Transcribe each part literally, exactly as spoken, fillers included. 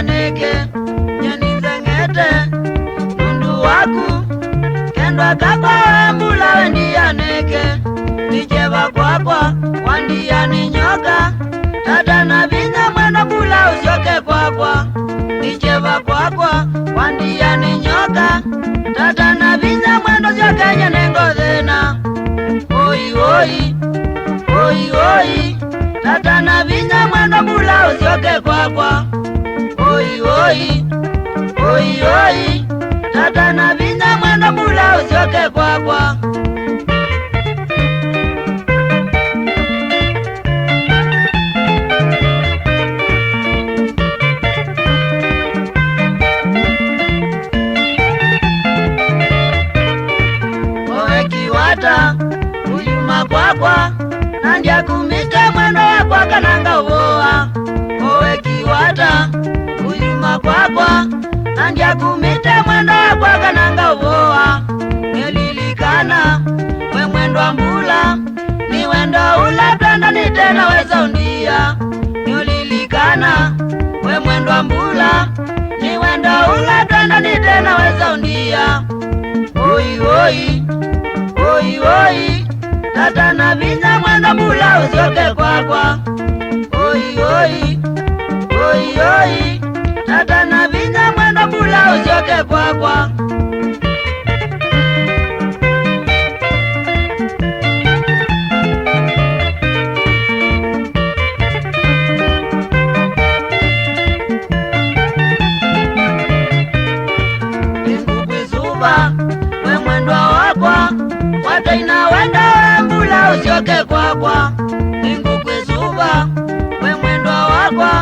Nĩkĩ nyeni nzeng'ete nũndũ waku? Kendwa kakwa we mbula we ndianĩke. Nĩ kyeva kwakwa wandia nĩ nyoka. Tata na vinya mwendwa mbula ũsyoke kwakwa. Nĩ kyeva kwakwa wandia nĩ nyoka. Tata na vinya mwendwa syoke nyene ngothĩna. Oi, oi, oi, oi. Tata na vinya mwendwa mbula ũsyoke kwakwa. Oi, oi, oi, oi. Tata na vinya mwendwa mbula ũsyoke kwakwa. Owe kĩwata, ũyuma kwakwa, na ndyakumĩte mwendwa wakwa kana ngaũvũa. Owe kĩwata, ũyuma kwakwa, na ndyakumĩte mwendwa wakwa kana ngaũvũa. Nĩlilikana, we mwendwa mbula, nĩ wendo ũla twendanĩte na wesa ũndia. Nĩũlilikana, we mwendwa mbula, nĩ wendo ũla twendanĩte na wesa ũndia. Oi, oi, oi, oi. Tata na vinya mwendwa mbula ũsyoke kwakwa. Oi, oi, oi, oi. Tata na vinya mwendwa mbula ũsyoke kwakwa. Nĩngũkwĩsũva, we mwendwa wakwa, kwataina wenda we mbula ũsyoke kwakwa. Nĩngũkwĩsũva, we mwendwa wakwa,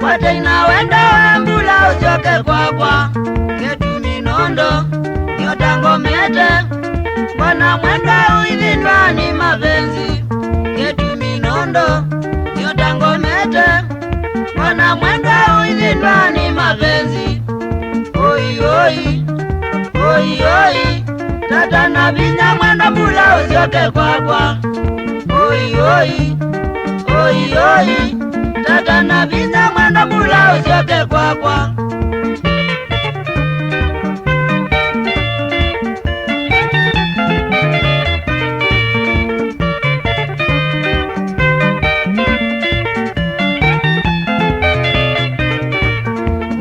kwataina wenda we mbula ũsyoke kwakwa. Kĩtumi nũndũ nĩũtangomete, mbona mwendwa ũithindwa nĩ mavenzi. Kĩtumi nũndũ nĩũtangomete, mbona mwendwa ũithindwa nĩ mavenzi. Oi, oi, oi, oi. Tata na vinya mwendwa mbula ũsyoke kwakwa. Oi, oi, oi, oi. Tata na vinya mwendwa mbula ũsyoke kwakwa.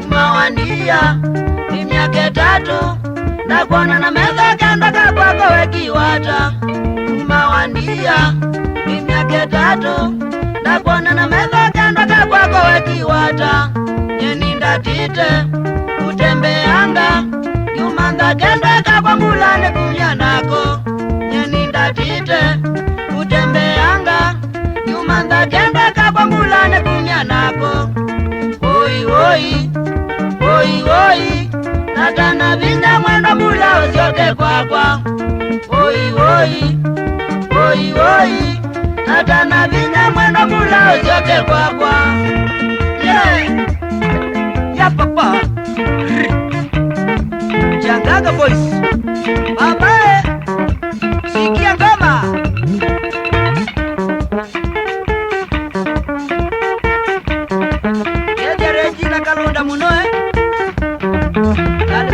Kuma wandia nĩ myaka ĩtatũ, ndakwona na metho kendwa ka kwako we kĩwata. Kuma wandia nĩ myaka ĩtatũ, ndakwona na metho kendwa ka kwako we kĩwata. Nyeni ndatĩte kũtembeanga, ndiũmantha kendwa kakwa mbula nĩ kumya nako. Nyeni ndatĩte kũtembeanga, ndiũmantha kendwa kakwa mbula nĩ kumya nako. Oi, oi, oi, oi. Tata na vinya mwendwa mbula ũsyoke kwakwa. Oi, oi, oi, oi. Tata na vinya mwendwa mbula ũsyoke kwakwa. Yeah. Ya papa. Changanga Boys. Babae. Sikia ngoma. Yethia Regina Kalunda mũno, eh? Kali